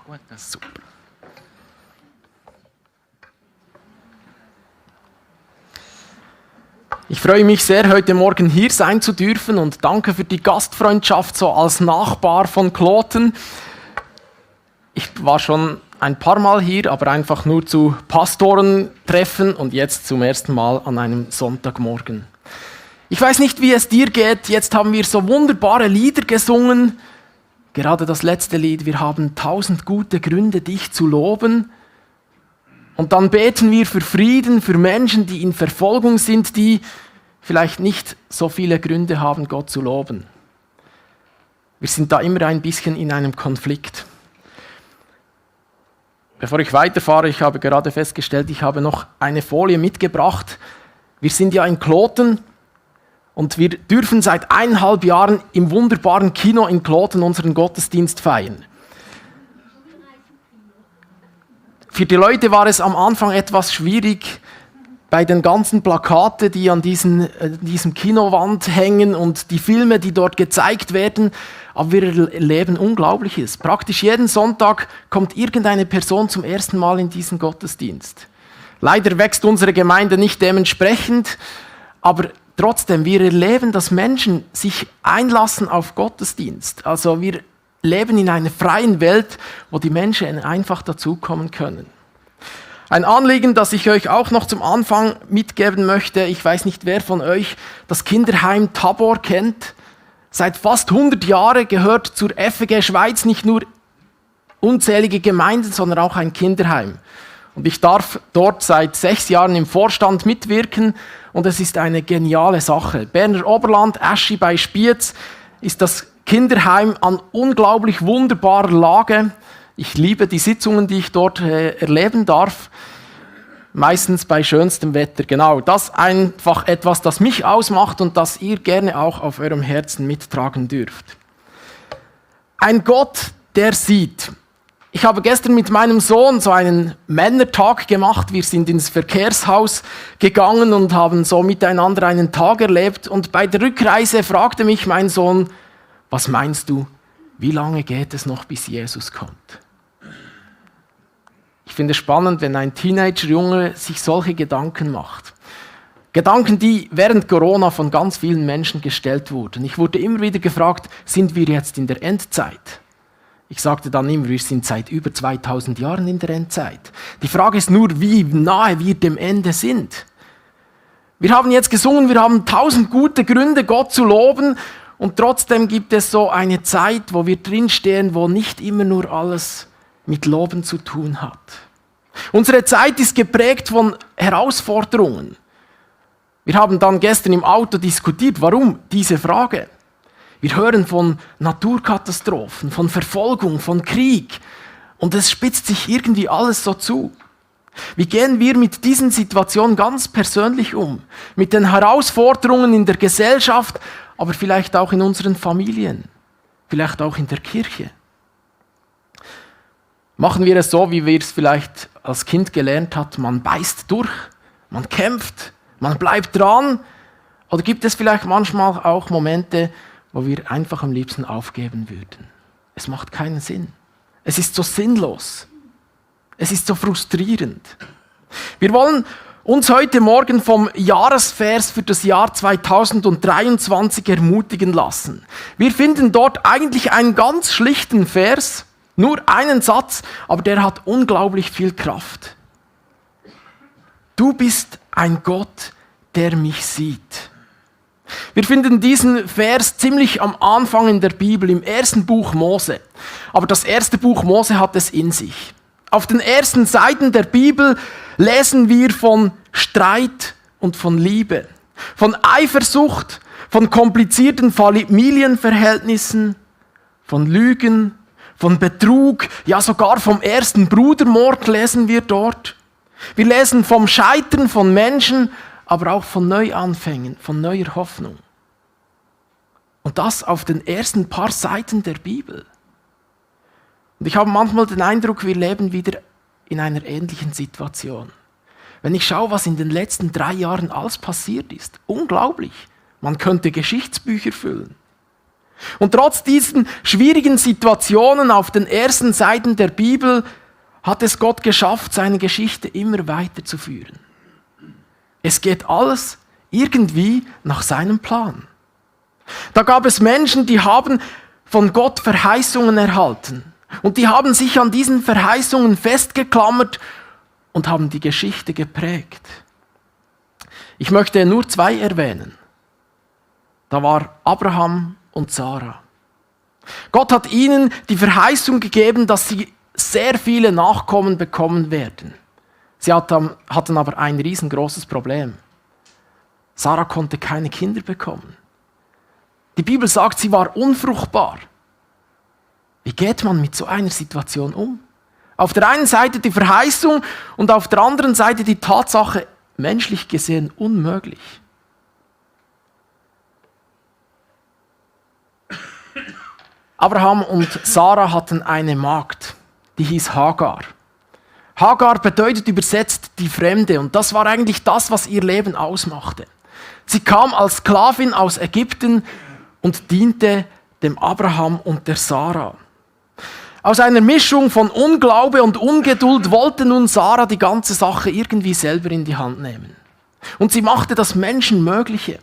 gut, das ist super. Ich freue mich sehr, heute Morgen hier sein zu dürfen und danke für die Gastfreundschaft so als Nachbar von Kloten. Ich war schon ein paar Mal hier, aber einfach nur zu Pastorentreffen und jetzt zum ersten Mal an einem Sonntagmorgen. Ich weiß nicht, wie es dir geht. Jetzt haben wir so wunderbare Lieder gesungen. Gerade das letzte Lied, wir haben 1000 gute Gründe, dich zu loben. Und dann beten wir für Frieden, für Menschen, die in Verfolgung sind, die vielleicht nicht so viele Gründe haben, Gott zu loben. Wir sind da immer ein bisschen in einem Konflikt. Bevor ich weiterfahre, ich habe gerade festgestellt, ich habe noch eine Folie mitgebracht. Wir sind ja in Kloten und wir dürfen seit 1,5 Jahren im wunderbaren Kino in Kloten unseren Gottesdienst feiern. Für die Leute war es am Anfang etwas schwierig, bei den ganzen Plakaten, die an diesem Kinowand hängen und die Filme, die dort gezeigt werden. Aber wir erleben Unglaubliches. Praktisch jeden Sonntag kommt irgendeine Person zum ersten Mal in diesen Gottesdienst. Leider wächst unsere Gemeinde nicht dementsprechend, aber trotzdem, wir erleben, dass Menschen sich einlassen auf Gottesdienst. Also wir leben in einer freien Welt, wo die Menschen einfach dazukommen können. Ein Anliegen, das ich euch auch noch zum Anfang mitgeben möchte. Ich weiß nicht, wer von euch das Kinderheim Tabor kennt. Seit fast 100 Jahren gehört zur FEG Schweiz nicht nur unzählige Gemeinden, sondern auch ein Kinderheim. Und ich darf dort seit 6 Jahren im Vorstand mitwirken und es ist eine geniale Sache. Berner Oberland, Aschi bei Spiez ist das Kinderheim an unglaublich wunderbarer Lage. Ich liebe die Sitzungen, die ich dort erleben darf. Meistens bei schönstem Wetter. Genau, das ist einfach etwas, das mich ausmacht und das ihr gerne auch auf eurem Herzen mittragen dürft. Ein Gott, der sieht. Ich habe gestern mit meinem Sohn so einen Männertag gemacht. Wir sind ins Verkehrshaus gegangen und haben so miteinander einen Tag erlebt. Und bei der Rückreise fragte mich mein Sohn, was meinst du, wie lange geht es noch, bis Jesus kommt? Ich finde es spannend, wenn ein Teenager-Junge sich solche Gedanken macht. Gedanken, die während Corona von ganz vielen Menschen gestellt wurden. Ich wurde immer wieder gefragt, sind wir jetzt in der Endzeit? Ich sagte dann immer, wir sind seit über 2000 Jahren in der Endzeit. Die Frage ist nur, wie nahe wir dem Ende sind. Wir haben jetzt gesungen, wir haben 1000 gute Gründe, Gott zu loben. Und trotzdem gibt es so eine Zeit, wo wir drinstehen, wo nicht immer nur alles mit Loben zu tun hat. Unsere Zeit ist geprägt von Herausforderungen. Wir haben dann gestern im Auto diskutiert, warum diese Frage. Wir hören von Naturkatastrophen, von Verfolgung, von Krieg und es spitzt sich irgendwie alles so zu. Wie gehen wir mit diesen Situationen ganz persönlich um? Mit den Herausforderungen in der Gesellschaft, aber vielleicht auch in unseren Familien, vielleicht auch in der Kirche. Machen wir es so, wie wir es vielleicht als Kind gelernt haben, man beißt durch, man kämpft, man bleibt dran? Oder gibt es vielleicht manchmal auch Momente, wo wir einfach am liebsten aufgeben würden? Es macht keinen Sinn. Es ist so sinnlos. Es ist so frustrierend. Wir wollen uns heute Morgen vom Jahresvers für das Jahr 2023 ermutigen lassen. Wir finden dort eigentlich einen ganz schlichten Vers, nur einen Satz, aber der hat unglaublich viel Kraft. Du bist ein Gott, der mich sieht. Wir finden diesen Vers ziemlich am Anfang in der Bibel, im ersten Buch Mose. Aber das erste Buch Mose hat es in sich. Auf den ersten Seiten der Bibel lesen wir von Streit und von Liebe, von Eifersucht, von komplizierten Familienverhältnissen, von Lügen, von Betrug, ja sogar vom ersten Brudermord lesen wir dort. Wir lesen vom Scheitern von Menschen, aber auch von Neuanfängen, von neuer Hoffnung. Und das auf den ersten paar Seiten der Bibel. Und ich habe manchmal den Eindruck, wir leben wieder in einer ähnlichen Situation. Wenn ich schaue, was in den letzten 3 Jahren alles passiert ist, unglaublich. Man könnte Geschichtsbücher füllen. Und trotz diesen schwierigen Situationen auf den ersten Seiten der Bibel hat es Gott geschafft, seine Geschichte immer weiterzuführen. Es geht alles irgendwie nach seinem Plan. Da gab es Menschen, die haben von Gott Verheißungen erhalten. Und die haben sich an diesen Verheißungen festgeklammert und haben die Geschichte geprägt. Ich möchte nur 2 erwähnen. Da war Abraham und Sarah. Gott hat ihnen die Verheißung gegeben, dass sie sehr viele Nachkommen bekommen werden. Sie hatten aber ein riesengroßes Problem. Sarah konnte keine Kinder bekommen. Die Bibel sagt, sie war unfruchtbar. Wie geht man mit so einer Situation um? Auf der einen Seite die Verheißung und auf der anderen Seite die Tatsache, menschlich gesehen unmöglich. Abraham und Sarah hatten eine Magd, die hieß Hagar. Hagar bedeutet übersetzt die Fremde und das war eigentlich das, was ihr Leben ausmachte. Sie kam als Sklavin aus Ägypten und diente dem Abraham und der Sarah. Aus einer Mischung von Unglaube und Ungeduld wollte nun Sarah die ganze Sache irgendwie selber in die Hand nehmen. Und sie machte das Menschenmögliche.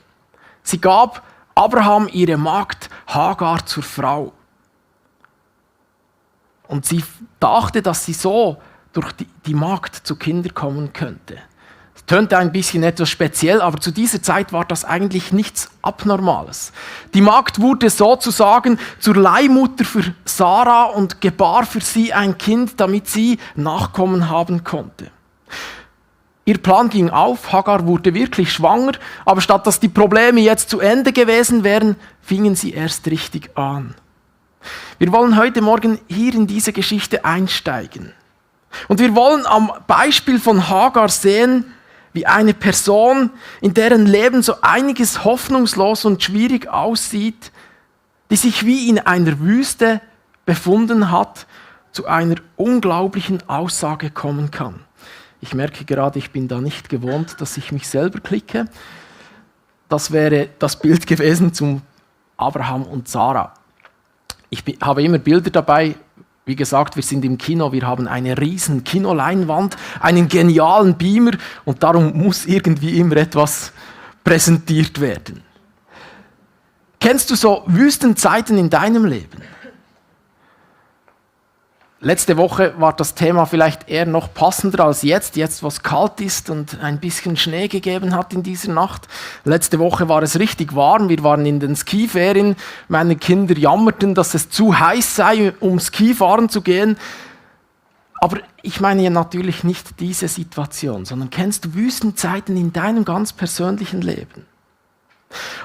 Sie gab Abraham ihre Magd Hagar zur Frau. Und sie dachte, dass sie so durch die Magd zu Kindern kommen könnte. Das tönte ein bisschen etwas speziell, aber zu dieser Zeit war das eigentlich nichts Abnormales. Die Magd wurde sozusagen zur Leihmutter für Sarah und gebar für sie ein Kind, damit sie Nachkommen haben konnte. Ihr Plan ging auf, Hagar wurde wirklich schwanger, aber statt dass die Probleme jetzt zu Ende gewesen wären, fingen sie erst richtig an. Wir wollen heute Morgen hier in diese Geschichte einsteigen. Und wir wollen am Beispiel von Hagar sehen, wie eine Person, in deren Leben so einiges hoffnungslos und schwierig aussieht, die sich wie in einer Wüste befunden hat, zu einer unglaublichen Aussage kommen kann. Ich merke gerade, ich bin da nicht gewohnt, dass ich mich selber klicke. Das wäre das Bild gewesen zum Abraham und Sarah. Ich habe immer Bilder dabei. Wie gesagt, wir sind im Kino, wir haben eine riesen Kinoleinwand, einen genialen Beamer und darum muss irgendwie immer etwas präsentiert werden. Kennst du so Wüstenzeiten in deinem Leben? Letzte Woche war das Thema vielleicht eher noch passender als jetzt, wo es kalt ist und ein bisschen Schnee gegeben hat in dieser Nacht. Letzte Woche war es richtig warm, wir waren in den Skiferien, meine Kinder jammerten, dass es zu heiß sei, um Skifahren zu gehen. Aber ich meine ja natürlich nicht diese Situation, sondern kennst du Wüstenzeiten in deinem ganz persönlichen Leben?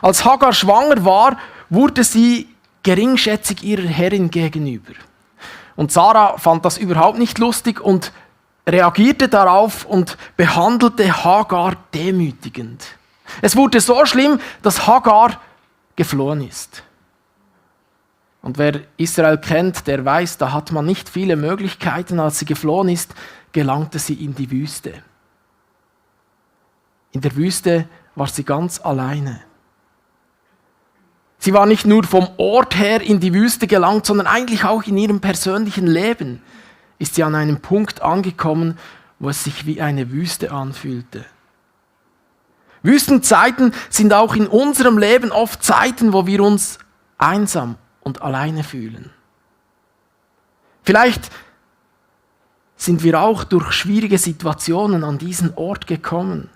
Als Hagar schwanger war, wurde sie geringschätzig ihrer Herrin gegenüber. Und Sarah fand das überhaupt nicht lustig und reagierte darauf und behandelte Hagar demütigend. Es wurde so schlimm, dass Hagar geflohen ist. Und wer Israel kennt, der weiß, da hat man nicht viele Möglichkeiten. Als sie geflohen ist, gelangte sie in die Wüste. In der Wüste war sie ganz alleine. Sie war nicht nur vom Ort her in die Wüste gelangt, sondern eigentlich auch in ihrem persönlichen Leben ist sie an einem Punkt angekommen, wo es sich wie eine Wüste anfühlte. Wüstenzeiten sind auch in unserem Leben oft Zeiten, wo wir uns einsam und alleine fühlen. Vielleicht sind wir auch durch schwierige Situationen an diesen Ort gekommen.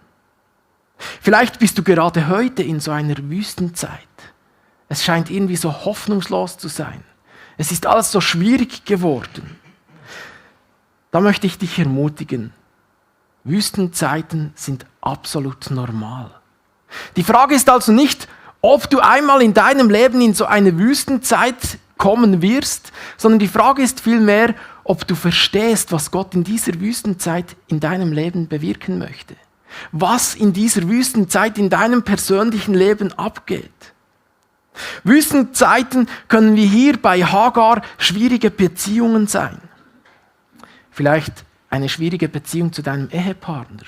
Vielleicht bist du gerade heute in so einer Wüstenzeit. Es scheint irgendwie so hoffnungslos zu sein. Es ist alles so schwierig geworden. Da möchte ich dich ermutigen. Wüstenzeiten sind absolut normal. Die Frage ist also nicht, ob du einmal in deinem Leben in so eine Wüstenzeit kommen wirst, sondern die Frage ist vielmehr, ob du verstehst, was Gott in dieser Wüstenzeit in deinem Leben bewirken möchte. Was in dieser Wüstenzeit in deinem persönlichen Leben abgeht. Wüstenzeiten können wie hier bei Hagar schwierige Beziehungen sein. Vielleicht eine schwierige Beziehung zu deinem Ehepartner.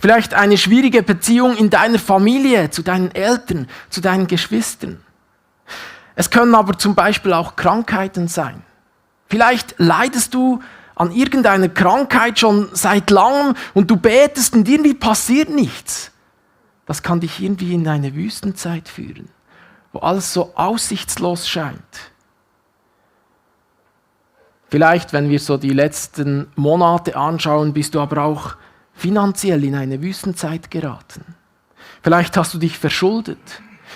Vielleicht eine schwierige Beziehung in deiner Familie, zu deinen Eltern, zu deinen Geschwistern. Es können aber zum Beispiel auch Krankheiten sein. Vielleicht leidest du an irgendeiner Krankheit schon seit langem und du betest und irgendwie passiert nichts. Das kann dich irgendwie in eine Wüstenzeit führen, wo alles so aussichtslos scheint. Vielleicht, wenn wir so die letzten Monate anschauen, bist du aber auch finanziell in eine Wüstenzeit geraten. Vielleicht hast du dich verschuldet.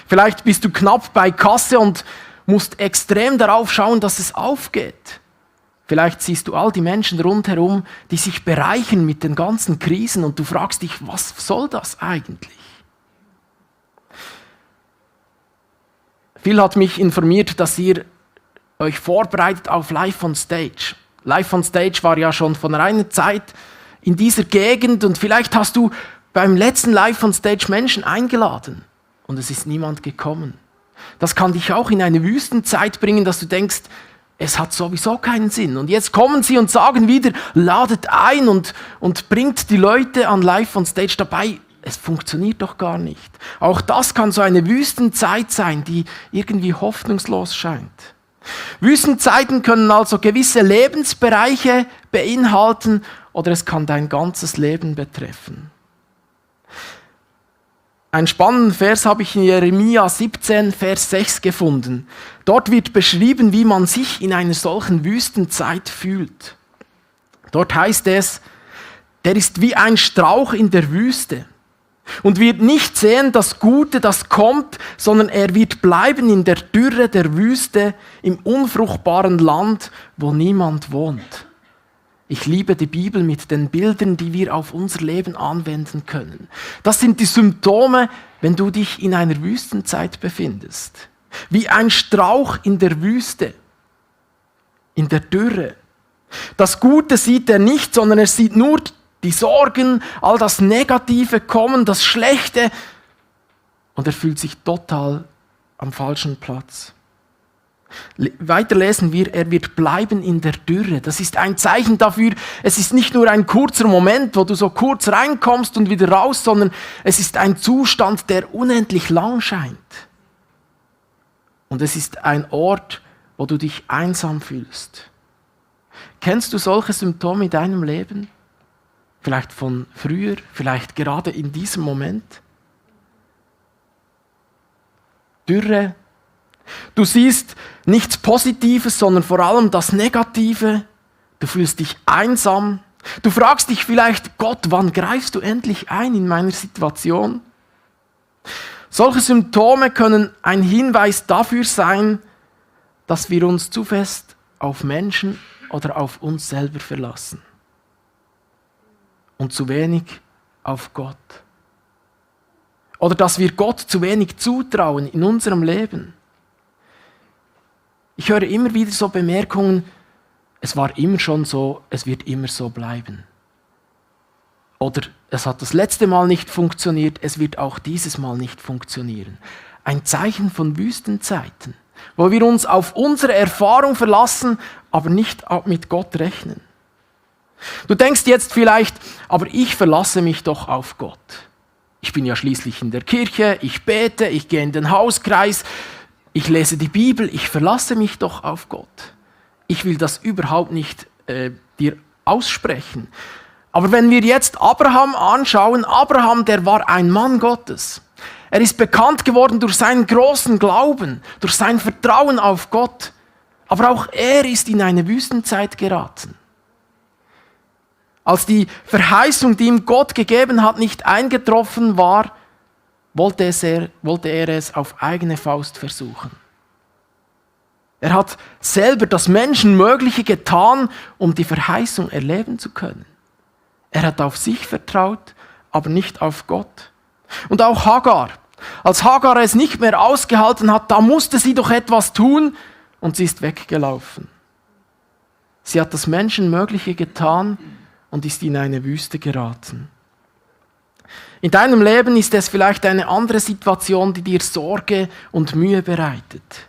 Vielleicht bist du knapp bei Kasse und musst extrem darauf schauen, dass es aufgeht. Vielleicht siehst du all die Menschen rundherum, die sich bereichern mit den ganzen Krisen und du fragst dich, was soll das eigentlich? Phil hat mich informiert, dass ihr euch vorbereitet auf Live on Stage. Live on Stage war ja schon von einer Zeit in dieser Gegend und vielleicht hast du beim letzten Live on Stage Menschen eingeladen und es ist niemand gekommen. Das kann dich auch in eine Wüstenzeit bringen, dass du denkst, es hat sowieso keinen Sinn. Und jetzt kommen sie und sagen wieder, ladet ein und bringt die Leute an Live on Stage dabei. Es funktioniert doch gar nicht. Auch das kann so eine Wüstenzeit sein, die irgendwie hoffnungslos scheint. Wüstenzeiten können also gewisse Lebensbereiche beinhalten oder es kann dein ganzes Leben betreffen. Einen spannenden Vers habe ich in Jeremia 17, Vers 6 gefunden. Dort wird beschrieben, wie man sich in einer solchen Wüstenzeit fühlt. Dort heißt es, der ist wie ein Strauch in der Wüste und wird nicht sehen das Gute, das kommt, sondern er wird bleiben in der Dürre der Wüste, im unfruchtbaren Land, wo niemand wohnt. Ich liebe die Bibel mit den Bildern, die wir auf unser Leben anwenden können. Das sind die Symptome, wenn du dich in einer Wüstenzeit befindest. Wie ein Strauch in der Wüste, in der Dürre. Das Gute sieht er nicht, sondern er sieht nur die Sorgen, all das Negative kommen, das Schlechte. Und er fühlt sich total am falschen Platz. Weiter lesen wir, er wird bleiben in der Dürre. Das ist ein Zeichen dafür, es ist nicht nur ein kurzer Moment, wo du so kurz reinkommst und wieder raus, sondern es ist ein Zustand, der unendlich lang scheint. Und es ist ein Ort, wo du dich einsam fühlst. Kennst du solche Symptome in deinem Leben? Vielleicht von früher, vielleicht gerade in diesem Moment? Dürre. Du siehst nichts Positives, sondern vor allem das Negative. Du fühlst dich einsam. Du fragst dich vielleicht, Gott, wann greifst du endlich ein in meiner Situation? Solche Symptome können ein Hinweis dafür sein, dass wir uns zu fest auf Menschen oder auf uns selber verlassen. Und zu wenig auf Gott. Oder dass wir Gott zu wenig zutrauen in unserem Leben. Ich höre immer wieder so Bemerkungen, es war immer schon so, es wird immer so bleiben. Oder es hat das letzte Mal nicht funktioniert, es wird auch dieses Mal nicht funktionieren. Ein Zeichen von Wüstenzeiten, wo wir uns auf unsere Erfahrung verlassen, aber nicht mit Gott rechnen. Du denkst jetzt vielleicht, aber ich verlasse mich doch auf Gott. Ich bin ja schließlich in der Kirche, ich bete, ich gehe in den Hauskreis, ich lese die Bibel, ich verlasse mich doch auf Gott. Ich will das überhaupt nicht dir aussprechen. Aber wenn wir jetzt Abraham anschauen, Abraham, der war ein Mann Gottes. Er ist bekannt geworden durch seinen großen Glauben, durch sein Vertrauen auf Gott. Aber auch er ist in eine Wüstenzeit geraten. Als die Verheißung, die ihm Gott gegeben hat, nicht eingetroffen war, wollte er es auf eigene Faust versuchen. Er hat selber das Menschenmögliche getan, um die Verheißung erleben zu können. Er hat auf sich vertraut, aber nicht auf Gott. Und auch Hagar. Als Hagar es nicht mehr ausgehalten hat, da musste sie doch etwas tun und sie ist weggelaufen. Sie hat das Menschenmögliche getan und ist in eine Wüste geraten. In deinem Leben ist es vielleicht eine andere Situation, die dir Sorge und Mühe bereitet,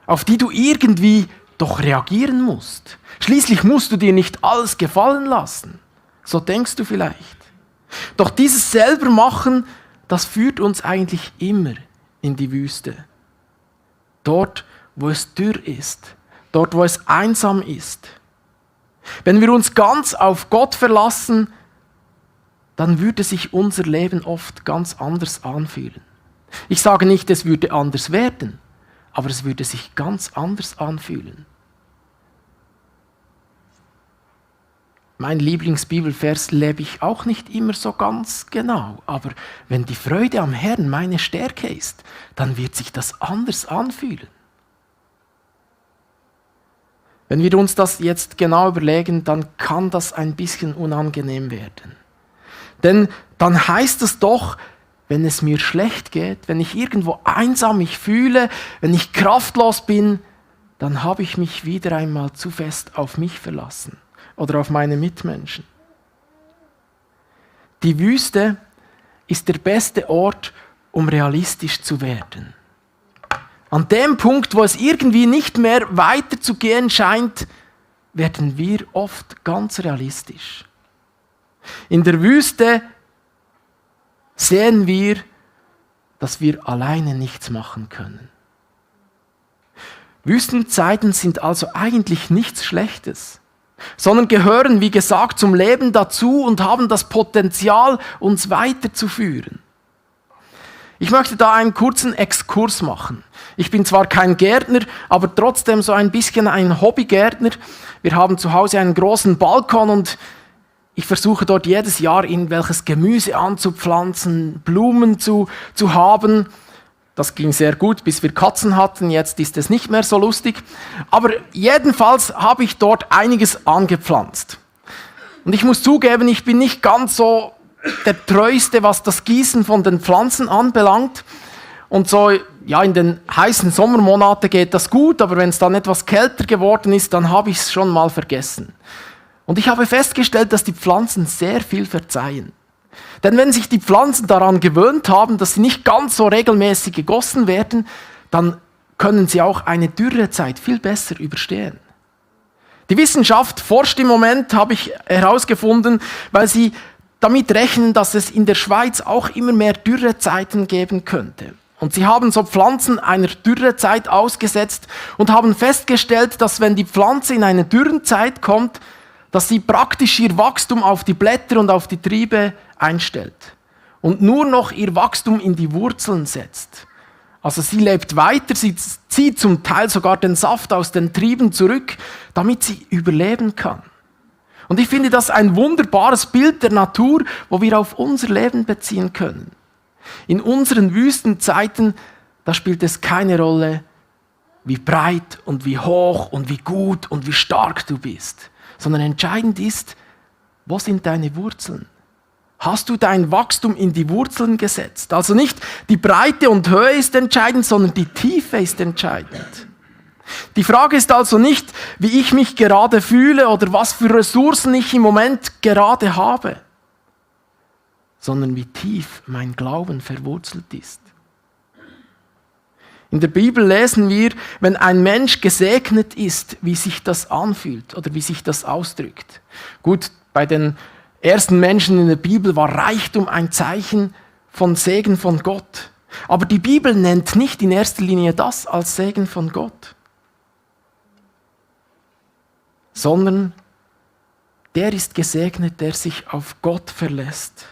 auf die du irgendwie doch reagieren musst. Schließlich musst du dir nicht alles gefallen lassen. So denkst du vielleicht. Doch dieses Selbermachen, das führt uns eigentlich immer in die Wüste. dort, wo es dürr ist, dort, wo es einsam ist. Wenn wir uns ganz auf Gott verlassen, dann würde sich unser Leben oft ganz anders anfühlen. Ich sage nicht, es würde anders werden, aber es würde sich ganz anders anfühlen. Mein Lieblingsbibelvers lebe ich auch nicht immer so ganz genau, aber wenn die Freude am Herrn meine Stärke ist, dann wird sich das anders anfühlen. Wenn wir uns das jetzt genau überlegen, dann kann das ein bisschen unangenehm werden. Denn dann heißt es doch, wenn es mir schlecht geht, wenn ich irgendwo einsam mich fühle, wenn ich kraftlos bin, dann habe ich mich wieder einmal zu fest auf mich verlassen oder auf meine Mitmenschen. Die Wüste ist der beste Ort, um realistisch zu werden. An dem Punkt, wo es irgendwie nicht mehr weiterzugehen scheint, werden wir oft ganz realistisch. In der Wüste sehen wir, dass wir alleine nichts machen können. Wüstenzeiten sind also eigentlich nichts Schlechtes, sondern gehören, wie gesagt, zum Leben dazu und haben das Potenzial, uns weiterzuführen. Ich möchte da einen kurzen Exkurs machen. Ich bin zwar kein Gärtner, aber trotzdem so ein bisschen ein Hobbygärtner. Wir haben zu Hause einen großen Balkon und ich versuche dort jedes Jahr irgendwelches Gemüse anzupflanzen, Blumen zu haben. Das ging sehr gut, bis wir Katzen hatten. Jetzt ist es nicht mehr so lustig. Aber jedenfalls habe ich dort einiges angepflanzt. Und ich muss zugeben, ich bin nicht ganz so der Treueste, was das Gießen von den Pflanzen anbelangt. Und so, ja, in den heißen Sommermonaten geht das gut, aber wenn es dann etwas kälter geworden ist, dann habe ich es schon mal vergessen. Und ich habe festgestellt, dass die Pflanzen sehr viel verzeihen. Denn wenn sich die Pflanzen daran gewöhnt haben, dass sie nicht ganz so regelmäßig gegossen werden, dann können sie auch eine Dürrezeit viel besser überstehen. Die Wissenschaft forscht im Moment, habe ich herausgefunden, weil sie damit rechnen, dass es in der Schweiz auch immer mehr Dürrezeiten geben könnte. Und sie haben so Pflanzen einer Dürrezeit ausgesetzt und haben festgestellt, dass wenn die Pflanze in eine Dürrenzeit kommt, dass sie praktisch ihr Wachstum auf die Blätter und auf die Triebe einstellt und nur noch ihr Wachstum in die Wurzeln setzt. Also sie lebt weiter, sie zieht zum Teil sogar den Saft aus den Trieben zurück, damit sie überleben kann. Und ich finde das ein wunderbares Bild der Natur, wo wir auf unser Leben beziehen können. In unseren Wüstenzeiten, da spielt es keine Rolle, wie breit und wie hoch und wie gut und wie stark du bist, sondern entscheidend ist, wo sind deine Wurzeln? Hast du dein Wachstum in die Wurzeln gesetzt? Also nicht die Breite und Höhe ist entscheidend, sondern die Tiefe ist entscheidend. Die Frage ist also nicht, wie ich mich gerade fühle oder was für Ressourcen ich im Moment gerade habe, sondern wie tief mein Glauben verwurzelt ist. In der Bibel lesen wir, wenn ein Mensch gesegnet ist, wie sich das anfühlt oder wie sich das ausdrückt. Gut, bei den ersten Menschen in der Bibel war Reichtum ein Zeichen von Segen von Gott. Aber die Bibel nennt nicht in erster Linie das als Segen von Gott, sondern der ist gesegnet, der sich auf Gott verlässt.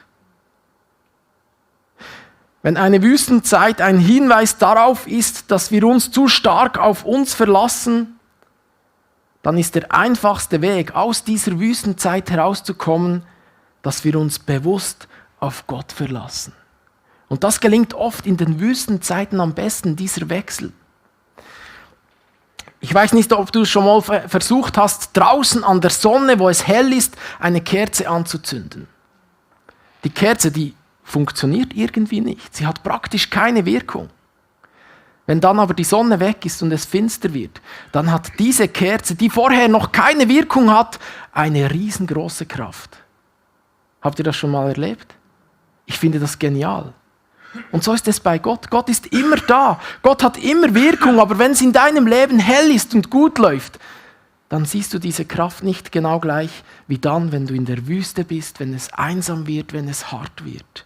Wenn eine Wüstenzeit ein Hinweis darauf ist, dass wir uns zu stark auf uns verlassen, dann ist der einfachste Weg, aus dieser Wüstenzeit herauszukommen, dass wir uns bewusst auf Gott verlassen. Und das gelingt oft in den Wüstenzeiten am besten, dieser Wechsel. Ich weiß nicht, ob du es schon mal versucht hast, draußen an der Sonne, wo es hell ist, eine Kerze anzuzünden. Die Kerze, die funktioniert irgendwie nicht. Sie hat praktisch keine Wirkung. Wenn dann aber die Sonne weg ist und es finster wird, dann hat diese Kerze, die vorher noch keine Wirkung hat, eine riesengroße Kraft. Habt ihr das schon mal erlebt? Ich finde das genial. Und so ist es bei Gott. Gott ist immer da. Gott hat immer Wirkung, aber wenn es in deinem Leben hell ist und gut läuft, dann siehst du diese Kraft nicht genau gleich wie dann, wenn du in der Wüste bist, wenn es einsam wird, wenn es hart wird.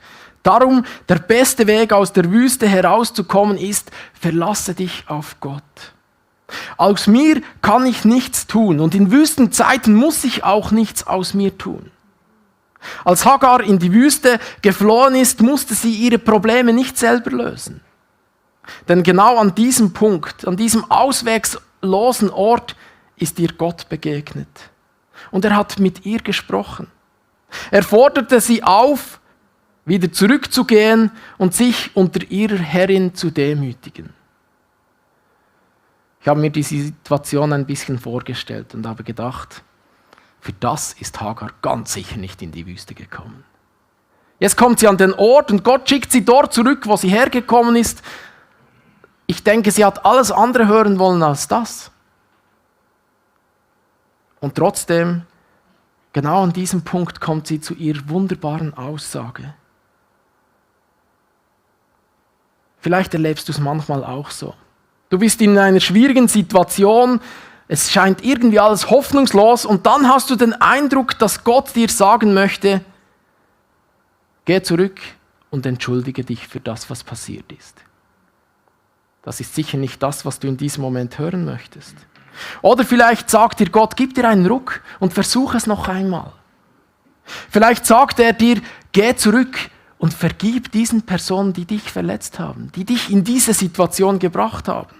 Darum, der beste Weg aus der Wüste herauszukommen ist, verlasse dich auf Gott. Aus mir kann ich nichts tun und in Wüstenzeiten muss ich auch nichts aus mir tun. Als Hagar in die Wüste geflohen ist, musste sie ihre Probleme nicht selber lösen. Denn genau an diesem Punkt, an diesem auswegslosen Ort ist ihr Gott begegnet. Und er hat mit ihr gesprochen. Er forderte sie auf, wieder zurückzugehen und sich unter ihrer Herrin zu demütigen. Ich habe mir diese Situation ein bisschen vorgestellt und habe gedacht, für das ist Hagar ganz sicher nicht in die Wüste gekommen. Jetzt kommt sie an den Ort und Gott schickt sie dort zurück, wo sie hergekommen ist. Ich denke, sie hat alles andere hören wollen als das. Und trotzdem, genau an diesem Punkt kommt sie zu ihrer wunderbaren Aussage. Vielleicht erlebst du es manchmal auch so. Du bist in einer schwierigen Situation, es scheint irgendwie alles hoffnungslos und dann hast du den Eindruck, dass Gott dir sagen möchte, geh zurück und entschuldige dich für das, was passiert ist. Das ist sicher nicht das, was du in diesem Moment hören möchtest. Oder vielleicht sagt dir Gott, gib dir einen Ruck und versuch es noch einmal. Vielleicht sagt er dir, geh zurück und vergib diesen Personen, die dich verletzt haben, die dich in diese Situation gebracht haben.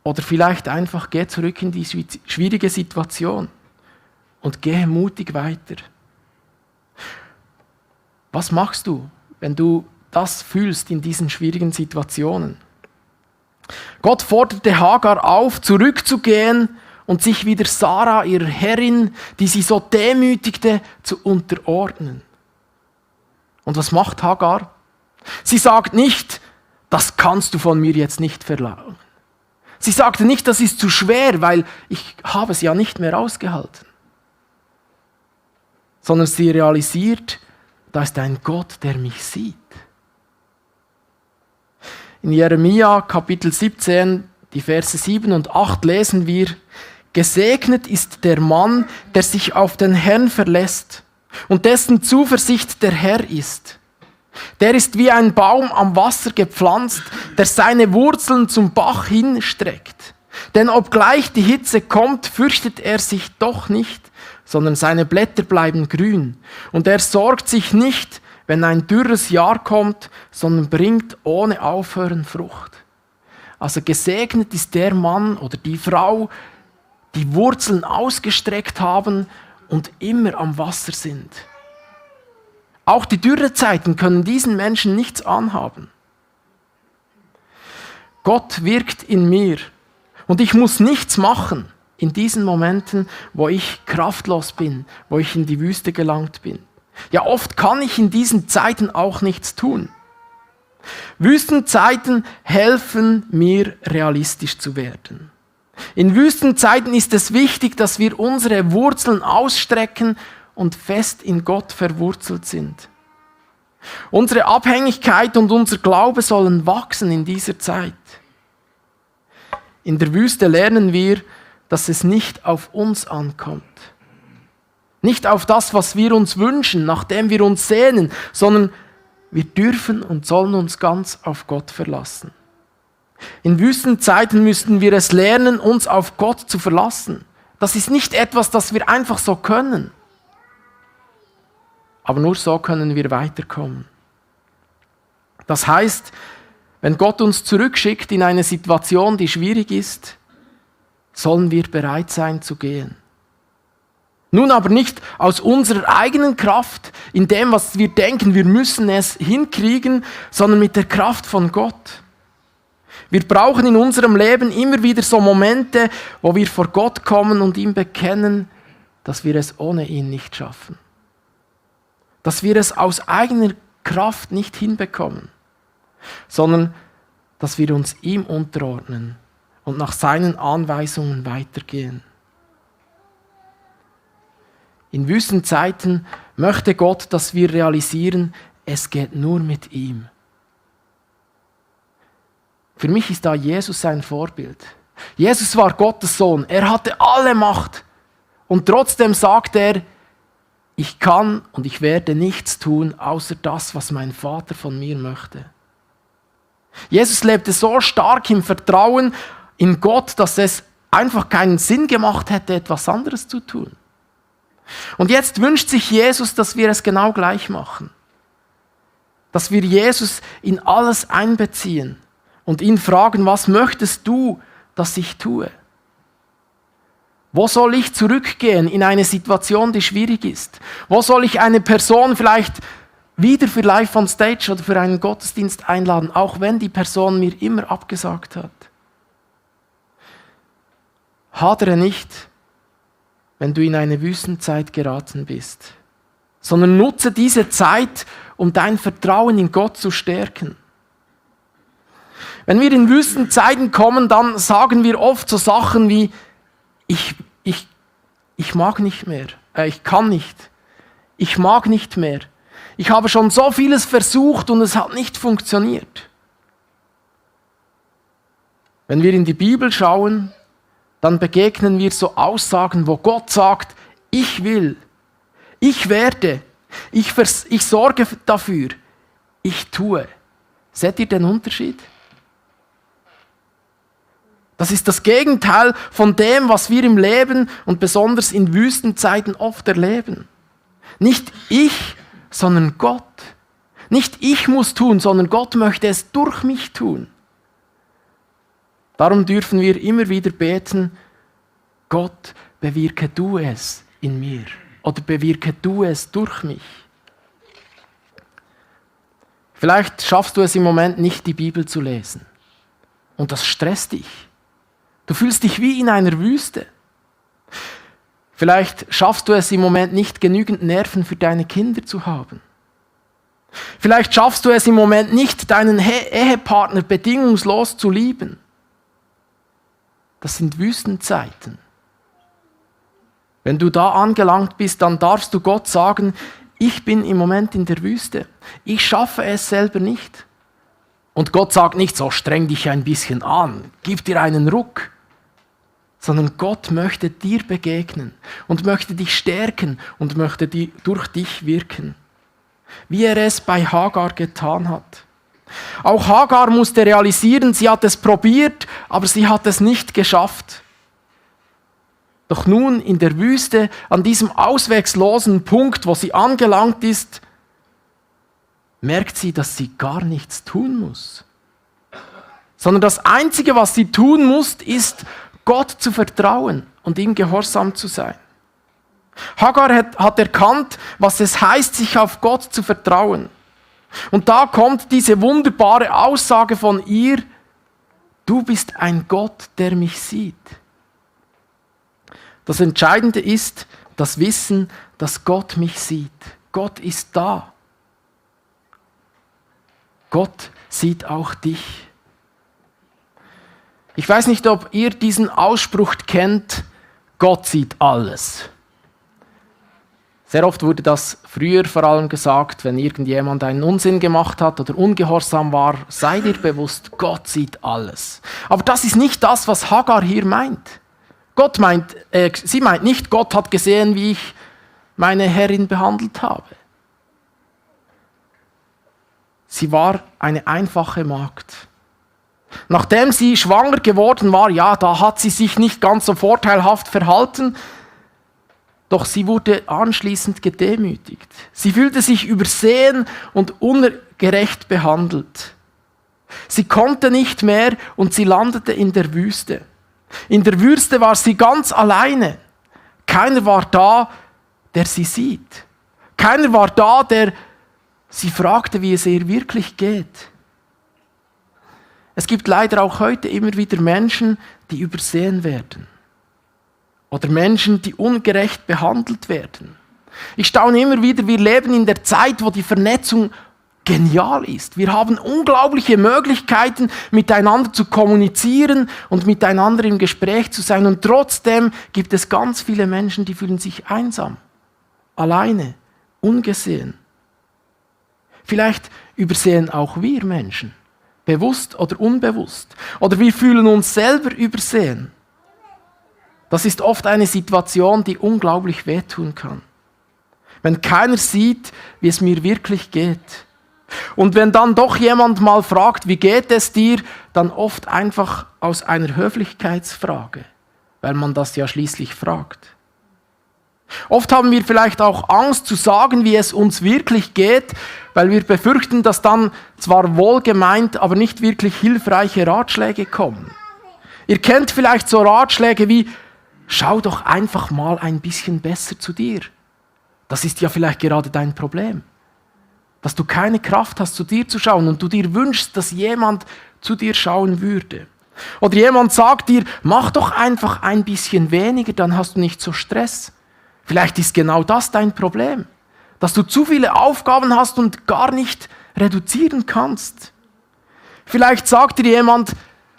Oder vielleicht einfach geh zurück in die schwierige Situation und gehe mutig weiter. Was machst du, wenn du das fühlst in diesen schwierigen Situationen? Gott forderte Hagar auf, zurückzugehen und sich wieder Sarah, ihrer Herrin, die sie so demütigte, zu unterordnen. Und was macht Hagar? Sie sagt nicht, das kannst du von mir jetzt nicht verlangen. Sie sagte nicht, das ist zu schwer, weil ich habe es ja nicht mehr ausgehalten. Sondern sie realisiert, da ist ein Gott, der mich sieht. In Jeremia Kapitel 17, die Verse 7 und 8 lesen wir, gesegnet ist der Mann, der sich auf den Herrn verlässt und dessen Zuversicht der Herr ist. Der ist wie ein Baum am Wasser gepflanzt, der seine Wurzeln zum Bach hinstreckt. Denn obgleich die Hitze kommt, fürchtet er sich doch nicht, sondern seine Blätter bleiben grün. Und er sorgt sich nicht, wenn ein dürres Jahr kommt, sondern bringt ohne Aufhören Frucht. Also gesegnet ist der Mann oder die Frau, die Wurzeln ausgestreckt haben und immer am Wasser sind. Auch die Dürrezeiten können diesen Menschen nichts anhaben. Gott wirkt in mir und ich muss nichts machen in diesen Momenten, wo ich kraftlos bin, wo ich in die Wüste gelangt bin. Ja, oft kann ich in diesen Zeiten auch nichts tun. Wüstenzeiten helfen mir, realistisch zu werden. In Wüstenzeiten ist es wichtig, dass wir unsere Wurzeln ausstrecken und fest in Gott verwurzelt sind. Unsere Abhängigkeit und unser Glaube sollen wachsen in dieser Zeit. In der Wüste lernen wir, dass es nicht auf uns ankommt. Nicht auf das, was wir uns wünschen, nach dem wir uns sehnen, sondern wir dürfen und sollen uns ganz auf Gott verlassen. In Wüstenzeiten müssten wir es lernen, uns auf Gott zu verlassen. Das ist nicht etwas, das wir einfach so können. Aber nur so können wir weiterkommen. Das heißt, wenn Gott uns zurückschickt in eine Situation, die schwierig ist, sollen wir bereit sein zu gehen. Nun aber nicht aus unserer eigenen Kraft, in dem, was wir denken, wir müssen es hinkriegen, sondern mit der Kraft von Gott. Wir brauchen in unserem Leben immer wieder so Momente, wo wir vor Gott kommen und ihm bekennen, dass wir es ohne ihn nicht schaffen. Dass wir es aus eigener Kraft nicht hinbekommen, sondern dass wir uns ihm unterordnen und nach seinen Anweisungen weitergehen. In Wüstenzeiten möchte Gott, dass wir realisieren, es geht nur mit ihm. Für mich ist da Jesus ein Vorbild. Jesus war Gottes Sohn, er hatte alle Macht und trotzdem sagt er, ich kann und ich werde nichts tun, außer das, was mein Vater von mir möchte. Jesus lebte so stark im Vertrauen in Gott, dass es einfach keinen Sinn gemacht hätte, etwas anderes zu tun. Und jetzt wünscht sich Jesus, dass wir es genau gleich machen. Dass wir Jesus in alles einbeziehen und ihn fragen, was möchtest du, dass ich tue? Wo soll ich zurückgehen in eine Situation, die schwierig ist? Wo soll ich eine Person vielleicht wieder für Live on Stage oder für einen Gottesdienst einladen, auch wenn die Person mir immer abgesagt hat? Hadere nicht, wenn du in eine Wüstenzeit geraten bist, sondern nutze diese Zeit, um dein Vertrauen in Gott zu stärken. Wenn wir in Wüstenzeiten kommen, dann sagen wir oft so Sachen wie, ich mag nicht mehr, ich kann nicht, ich mag nicht mehr. Ich habe schon so vieles versucht und es hat nicht funktioniert. Wenn wir in die Bibel schauen, dann begegnen wir so Aussagen, wo Gott sagt, ich will, ich werde, ich sorge dafür, ich tue. Seht ihr den Unterschied? Das ist das Gegenteil von dem, was wir im Leben und besonders in Wüstenzeiten oft erleben. Nicht ich, sondern Gott. Nicht ich muss tun, sondern Gott möchte es durch mich tun. Darum dürfen wir immer wieder beten, Gott, bewirke du es in mir oder bewirke du es durch mich. Vielleicht schaffst du es im Moment nicht, die Bibel zu lesen. Und das stresst dich. Du fühlst dich wie in einer Wüste. Vielleicht schaffst du es im Moment nicht, genügend Nerven für deine Kinder zu haben. Vielleicht schaffst du es im Moment nicht, deinen Ehepartner bedingungslos zu lieben. Das sind Wüstenzeiten. Wenn du da angelangt bist, dann darfst du Gott sagen, ich bin im Moment in der Wüste. Ich schaffe es selber nicht. Und Gott sagt nicht, so streng dich ein bisschen an, gib dir einen Ruck. Sondern Gott möchte dir begegnen und möchte dich stärken und möchte durch dich wirken. Wie er es bei Hagar getan hat. Auch Hagar musste realisieren, sie hat es probiert, aber sie hat es nicht geschafft. Doch nun in der Wüste, an diesem auswegslosen Punkt, wo sie angelangt ist, merkt sie, dass sie gar nichts tun muss. Sondern das Einzige, was sie tun muss, ist, Gott zu vertrauen und ihm gehorsam zu sein. Hagar hat erkannt, was es heißt, sich auf Gott zu vertrauen. Und da kommt diese wunderbare Aussage von ihr, du bist ein Gott, der mich sieht. Das Entscheidende ist das Wissen, dass Gott mich sieht. Gott ist da. Gott sieht auch dich. Ich weiß nicht, ob ihr diesen Ausspruch kennt, Gott sieht alles. Sehr oft wurde das früher vor allem gesagt, wenn irgendjemand einen Unsinn gemacht hat oder ungehorsam war, sei dir bewusst, Gott sieht alles. Aber das ist nicht das, was Hagar hier meint. Sie meint nicht, Gott hat gesehen, wie ich meine Herrin behandelt habe. Sie war eine einfache Magd. Nachdem sie schwanger geworden war, ja, da hat sie sich nicht ganz so vorteilhaft verhalten, doch sie wurde anschließend gedemütigt. Sie fühlte sich übersehen und ungerecht behandelt. Sie konnte nicht mehr und sie landete in der Wüste. In der Wüste war sie ganz alleine. Keiner war da, der sie sieht. Keiner war da, der sie fragte, wie es ihr wirklich geht. Es gibt leider auch heute immer wieder Menschen, die übersehen werden. Oder Menschen, die ungerecht behandelt werden. Ich staune immer wieder, wir leben in der Zeit, wo die Vernetzung genial ist. Wir haben unglaubliche Möglichkeiten, miteinander zu kommunizieren und miteinander im Gespräch zu sein. Und trotzdem gibt es ganz viele Menschen, die fühlen sich einsam, alleine, ungesehen. Vielleicht übersehen auch wir Menschen. Bewusst oder unbewusst. Oder wir fühlen uns selber übersehen. Das ist oft eine Situation, die unglaublich wehtun kann. Wenn keiner sieht, wie es mir wirklich geht. Und wenn dann doch jemand mal fragt, wie geht es dir, dann oft einfach aus einer Höflichkeitsfrage, weil man das ja schließlich fragt. Oft haben wir vielleicht auch Angst zu sagen, wie es uns wirklich geht, weil wir befürchten, dass dann zwar wohlgemeint, aber nicht wirklich hilfreiche Ratschläge kommen. Ihr kennt vielleicht so Ratschläge wie, schau doch einfach mal ein bisschen besser zu dir. Das ist ja vielleicht gerade dein Problem. Dass du keine Kraft hast, zu dir zu schauen und du dir wünschst, dass jemand zu dir schauen würde. Oder jemand sagt dir, mach doch einfach ein bisschen weniger, dann hast du nicht so Stress. Vielleicht ist genau das dein Problem, dass du zu viele Aufgaben hast und gar nicht reduzieren kannst. Vielleicht sagt dir jemand,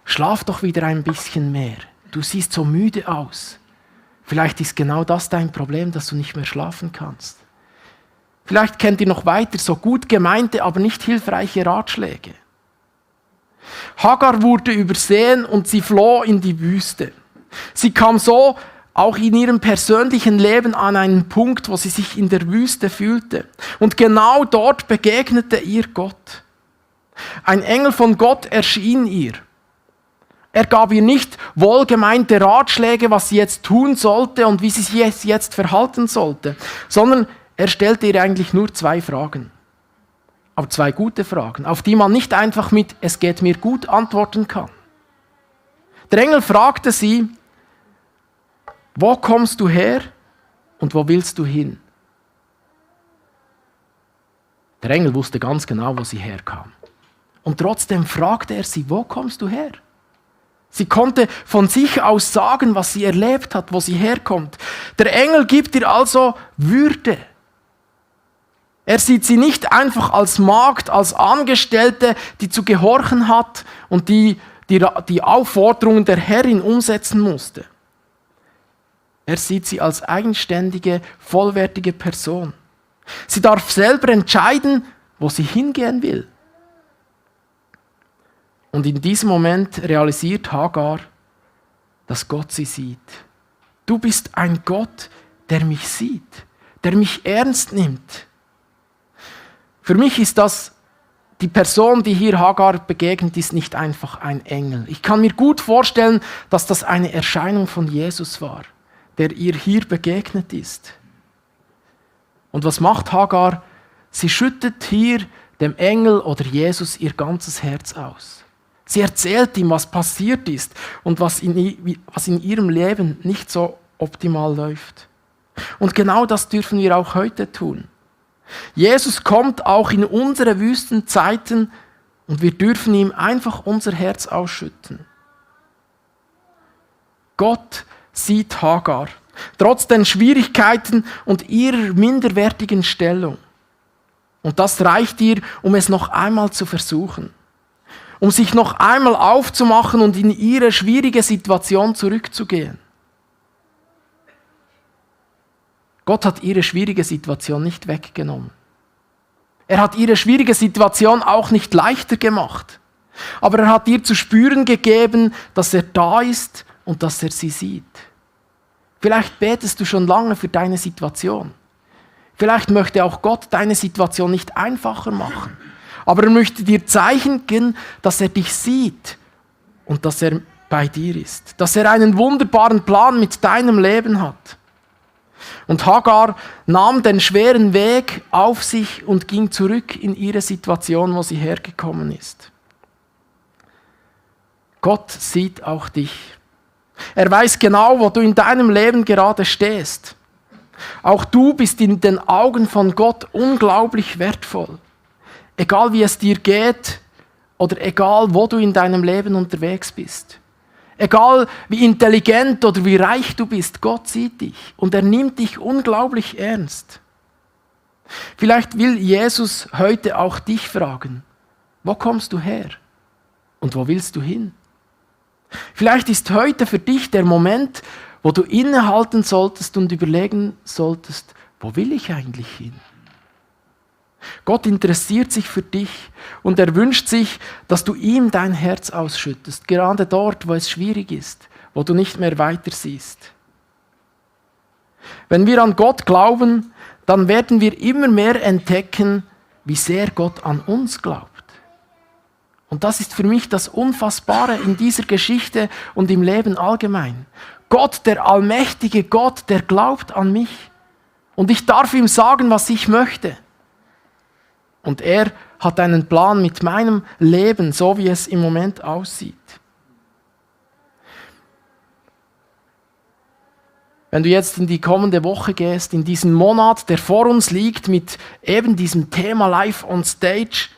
schlaf doch wieder ein bisschen mehr, du siehst so müde aus. Vielleicht ist genau das dein Problem, dass du nicht mehr schlafen kannst. Vielleicht kennt ihr noch weiter so gut gemeinte, aber nicht hilfreiche Ratschläge. Hagar wurde übersehen und sie floh in die Wüste. Sie kam so auch in ihrem persönlichen Leben an einen Punkt, wo sie sich in der Wüste fühlte. Und genau dort begegnete ihr Gott. Ein Engel von Gott erschien ihr. Er gab ihr nicht wohlgemeinte Ratschläge, was sie jetzt tun sollte und wie sie sich jetzt verhalten sollte, sondern er stellte ihr eigentlich nur 2 Fragen. Aber 2 gute Fragen, auf die man nicht einfach mit "Es geht mir gut" antworten kann. Der Engel fragte sie, wo kommst du her und wo willst du hin? Der Engel wusste ganz genau, wo sie herkam. Und trotzdem fragte er sie, wo kommst du her? Sie konnte von sich aus sagen, was sie erlebt hat, wo sie herkommt. Der Engel gibt ihr also Würde. Er sieht sie nicht einfach als Magd, als Angestellte, die zu gehorchen hat und die Aufforderungen der Herrin umsetzen musste. Er sieht sie als eigenständige, vollwertige Person. Sie darf selber entscheiden, wo sie hingehen will. Und in diesem Moment realisiert Hagar, dass Gott sie sieht. Du bist ein Gott, der mich sieht, der mich ernst nimmt. Für mich ist das, die Person, die hier Hagar begegnet, ist nicht einfach ein Engel. Ich kann mir gut vorstellen, dass das eine Erscheinung von Jesus war, der ihr hier begegnet ist. Und was macht Hagar? Sie schüttet hier dem Engel oder Jesus ihr ganzes Herz aus. Sie erzählt ihm, was passiert ist und was in ihrem Leben nicht so optimal läuft. Und genau das dürfen wir auch heute tun. Jesus kommt auch in unsere Wüstenzeiten und wir dürfen ihm einfach unser Herz ausschütten. Gott sieht Hagar, trotz den Schwierigkeiten und ihrer minderwertigen Stellung. Und das reicht ihr, um es noch einmal zu versuchen. Um sich noch einmal aufzumachen und in ihre schwierige Situation zurückzugehen. Gott hat ihre schwierige Situation nicht weggenommen. Er hat ihre schwierige Situation auch nicht leichter gemacht. Aber er hat ihr zu spüren gegeben, dass er da ist und dass er sie sieht. Vielleicht betest du schon lange für deine Situation. Vielleicht möchte auch Gott deine Situation nicht einfacher machen. Aber er möchte dir zeigen, dass er dich sieht und dass er bei dir ist. Dass er einen wunderbaren Plan mit deinem Leben hat. Und Hagar nahm den schweren Weg auf sich und ging zurück in ihre Situation, wo sie hergekommen ist. Gott sieht auch dich. Er weiß genau, wo du in deinem Leben gerade stehst. Auch du bist in den Augen von Gott unglaublich wertvoll. Egal wie es dir geht oder egal wo du in deinem Leben unterwegs bist. Egal wie intelligent oder wie reich du bist, Gott sieht dich und er nimmt dich unglaublich ernst. Vielleicht will Jesus heute auch dich fragen, wo kommst du her und wo willst du hin? Vielleicht ist heute für dich der Moment, wo du innehalten solltest und überlegen solltest, wo will ich eigentlich hin? Gott interessiert sich für dich und er wünscht sich, dass du ihm dein Herz ausschüttest, gerade dort, wo es schwierig ist, wo du nicht mehr weiter siehst. Wenn wir an Gott glauben, dann werden wir immer mehr entdecken, wie sehr Gott an uns glaubt. Und das ist für mich das Unfassbare in dieser Geschichte und im Leben allgemein. Gott, der allmächtige Gott, der glaubt an mich. Und ich darf ihm sagen, was ich möchte. Und er hat einen Plan mit meinem Leben, so wie es im Moment aussieht. Wenn du jetzt in die kommende Woche gehst, in diesen Monat, der vor uns liegt, mit eben diesem Thema Live on Stage,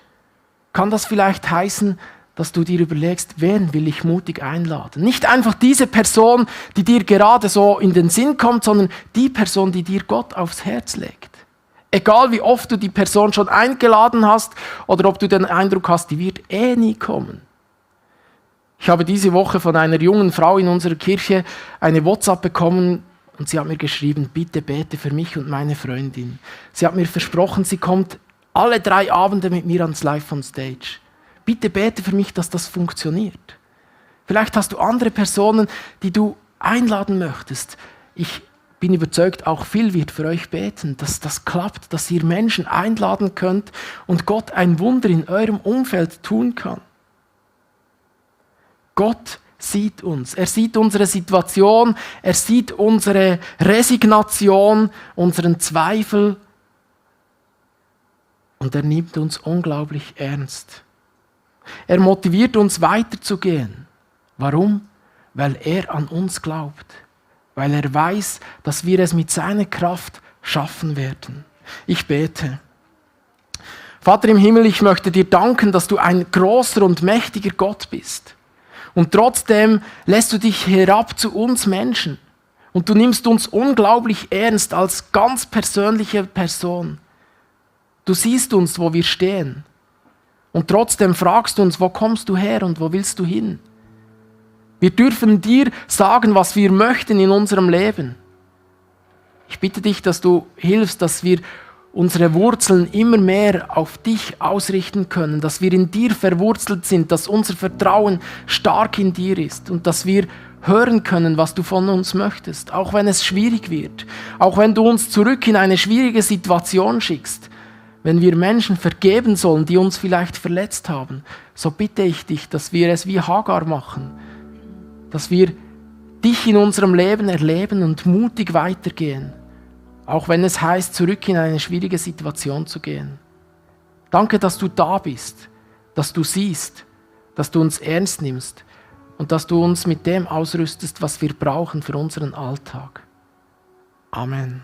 kann das vielleicht heißen, dass du dir überlegst, wen will ich mutig einladen? Nicht einfach diese Person, die dir gerade so in den Sinn kommt, sondern die Person, die dir Gott aufs Herz legt. Egal wie oft du die Person schon eingeladen hast oder ob du den Eindruck hast, die wird nie kommen. Ich habe diese Woche von einer jungen Frau in unserer Kirche eine WhatsApp bekommen und sie hat mir geschrieben, bitte bete für mich und meine Freundin. Sie hat mir versprochen, sie kommt alle 3 Abende mit mir ans Live on Stage. Bitte bete für mich, dass das funktioniert. Vielleicht hast du andere Personen, die du einladen möchtest. Ich bin überzeugt, auch Phil wird für euch beten, dass das klappt, dass ihr Menschen einladen könnt und Gott ein Wunder in eurem Umfeld tun kann. Gott sieht uns. Er sieht unsere Situation, er sieht unsere Resignation, unseren Zweifel und er nimmt uns unglaublich ernst. Er motiviert uns weiterzugehen. Warum? Weil er an uns glaubt. Weil er weiß, dass wir es mit seiner Kraft schaffen werden. Ich bete. Vater im Himmel, ich möchte dir danken, dass du ein großer und mächtiger Gott bist. Und trotzdem lässt du dich herab zu uns Menschen. Und du nimmst uns unglaublich ernst als ganz persönliche Person. Du siehst uns, wo wir stehen. Und trotzdem fragst du uns, wo kommst du her und wo willst du hin? Wir dürfen dir sagen, was wir möchten in unserem Leben. Ich bitte dich, dass du hilfst, dass wir unsere Wurzeln immer mehr auf dich ausrichten können, dass wir in dir verwurzelt sind, dass unser Vertrauen stark in dir ist und dass wir hören können, was du von uns möchtest, auch wenn es schwierig wird, auch wenn du uns zurück in eine schwierige Situation schickst. Wenn wir Menschen vergeben sollen, die uns vielleicht verletzt haben, so bitte ich dich, dass wir es wie Hagar machen, dass wir dich in unserem Leben erleben und mutig weitergehen, auch wenn es heißt, zurück in eine schwierige Situation zu gehen. Danke, dass du da bist, dass du siehst, dass du uns ernst nimmst und dass du uns mit dem ausrüstest, was wir brauchen für unseren Alltag. Amen.